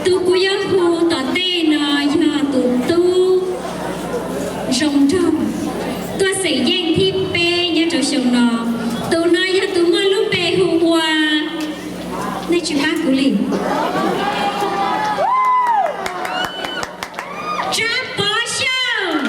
Tus kuv yuav hu tom ntej no yog tus tub zoo nraug tuaj xeem yeej thib peb nyob rau xyoo no. Tus no yog tus muaj lub npe hu ua, nej tsis pab kuv li, Tsab Pov Xyooj.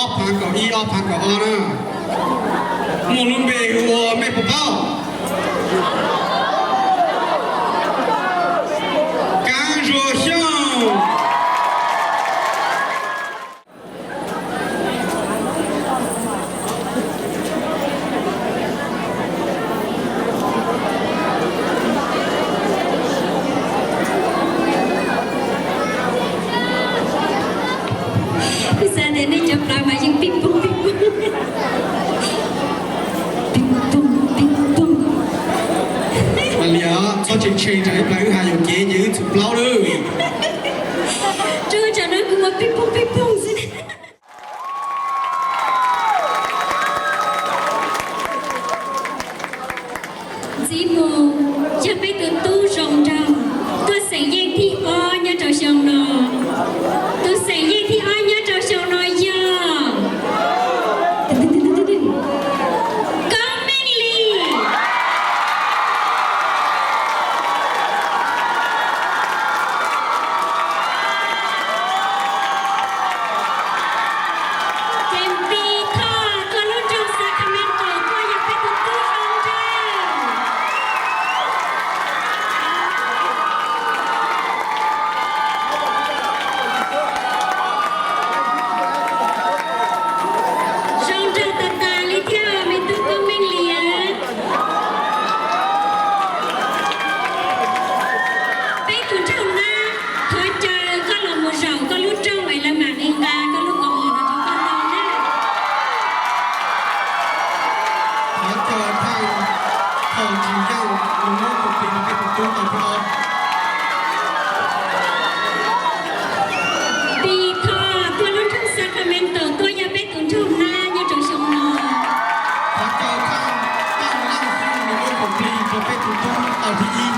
Ob phav kaum ib, ob phav kaum ob na, muaj lub npe hu ua, mej puas paub? Kab Zuag Xyooj. Kuv xav tias nej cov plawv mas yeej pib poog pib poog, pib poog pib poog. Mas li os, txhob tshee tshee tsam ib plawv wb hais yuam kev ces wb txhum plaub lawm. Rau tsam no kuv ua pib poog pib poog xwb. Ntxiv mus yog peb tus tub zoo nraug tuaj xeem yeej thib ob nyob rau xyoo no. Tus xeem yeej thib ob nyob rau xyoo no yog Koob Meej Lis. Ces Npis Thoj tuaj lub nroog Sacramento tuaj yog peb tus tub zoo nraug. Zoo nraug tas tas li thiab me tub Koob Meej Lis. Peb tus nraug nab, thov caw koj los mus zaum koj lub rooj es lawv mam li nqa koj lub kaus mom no rau koj tau na. Thov caw thaj thaum tsis yeej nws muab tus plis rau peb tus tub tau thiab. Npis Thoj tuaj lub nroog Sacramento tuaj yog peb tus nraug nab nyob rau xyoo no. Thov caw thaj tag laj xwb nws muab tus plis rau peb tus tub tau thib ib.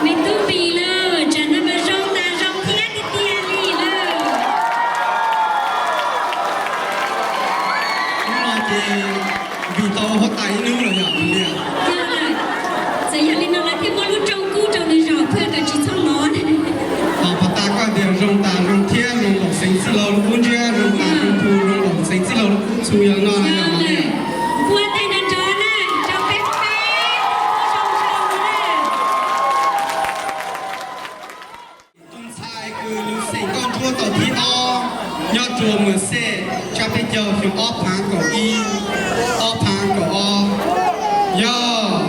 Me tub Npis lawm, tsam no mas zoo tas zoo thiab tiag tiag li lawm. Hnub no ces Npis tau huab tais ib hnub lawm yom Mas Lias? Yog lawm, txawm yog li no lawv thiaj muab lub rooj kub rau nws zaum thiab kom tsis txhob lov. Tau pas tas koj tias zoo tas zoo thiab zoo npaum Xeev Txwj Laug lub kub ntsiab, zoo tas zoo tu zoo npaum Xeev Txwj Laug lub kub txhu yog no yog Mas Lias? Npua tes nrov nrov na, rau peb peb tug zoo zoo na. Tus ntxhais kws nws xeem nkauj ntsuab tau thib ob nyob rua Mws Xej tsab peb caug xyoo ob phav kaum ib, ob phav kaum ob yog,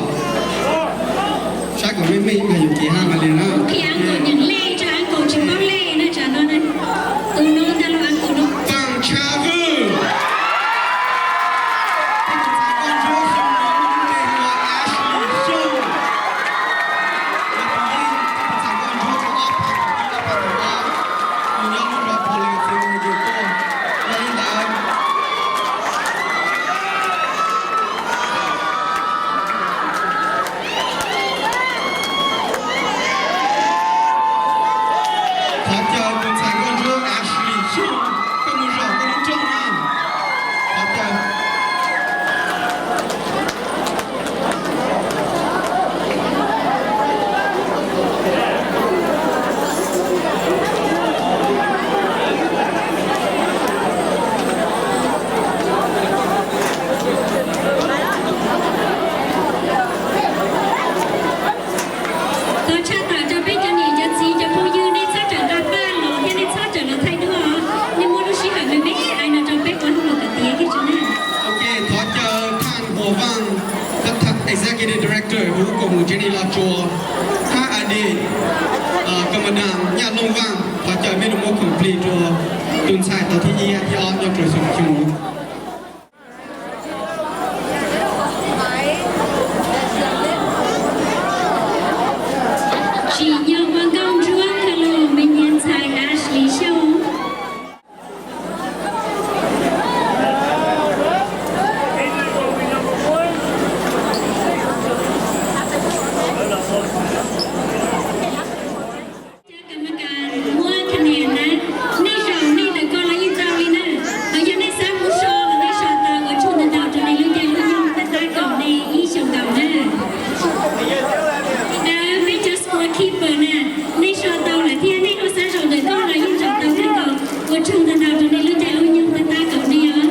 saib kom meej meej ib pliag yuav kev hab Mas Lias na. Kuv qhia uncle nyeem lej, tsam uncle tsis paub lej na, tsam no na. Tus no ntag lauj, uncle no. Paaj Tshab Vwj. Peb tus ntxhais nkauj ntsuab xyoo no muaj lub npe hu ua Ashley Xyooj. Yog tus yeej peb tus ntxhais nkauj ntsuab rau ob phav kaum ib, ob phav kaum ob, nws nyob lub nroog Portland, Oregon tuaj. Yog li ntawd, Thov caw mej lug muab khoom plig rua tus ntxhais tau thib ib, thib ob nyob rua xyoo xyoo. Tsim nyog ua nkauj ntsuab kawg lug me nyuam ntxhais Ashley Xyooj. Cov kam ma kas muab kha nias na, nej zaum nej tawm koj los yeej tau li na. Hos yog nej xav mus so los nej so tau, ua tsaug ntau ntau rua nej lub caij lub nyoog, peb tab kaum nej ib xyoos nkaus na. Li ntawd peb cov scorekeeper na, nej so tau lawm thiab, nej ho xav zaum ntawm koj los yeej zaum tau thiab nkaus. Ua tsaug ntau ntau rua nej lub caij lub nyoog, peb tab kaum nej os.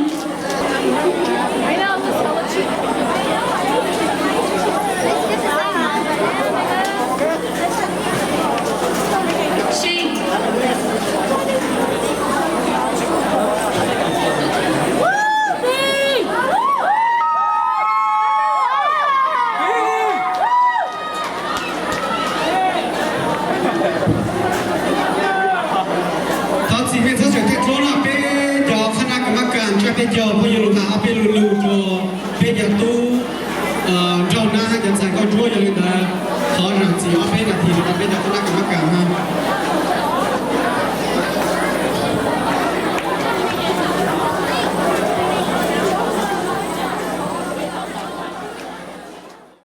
Thov txim mej txhob tseem tej dluab no, peb cov qhab nab kam mab kas ntsaj peb caug phooj ywg lug has ob peb lug lug rua peb cov tub nraug nab hab cov ntxhais nkauj ntsuab, yog li ntawd thov zaam txim ob peb nas this rua peb cov qhab nab kam mab kas hab.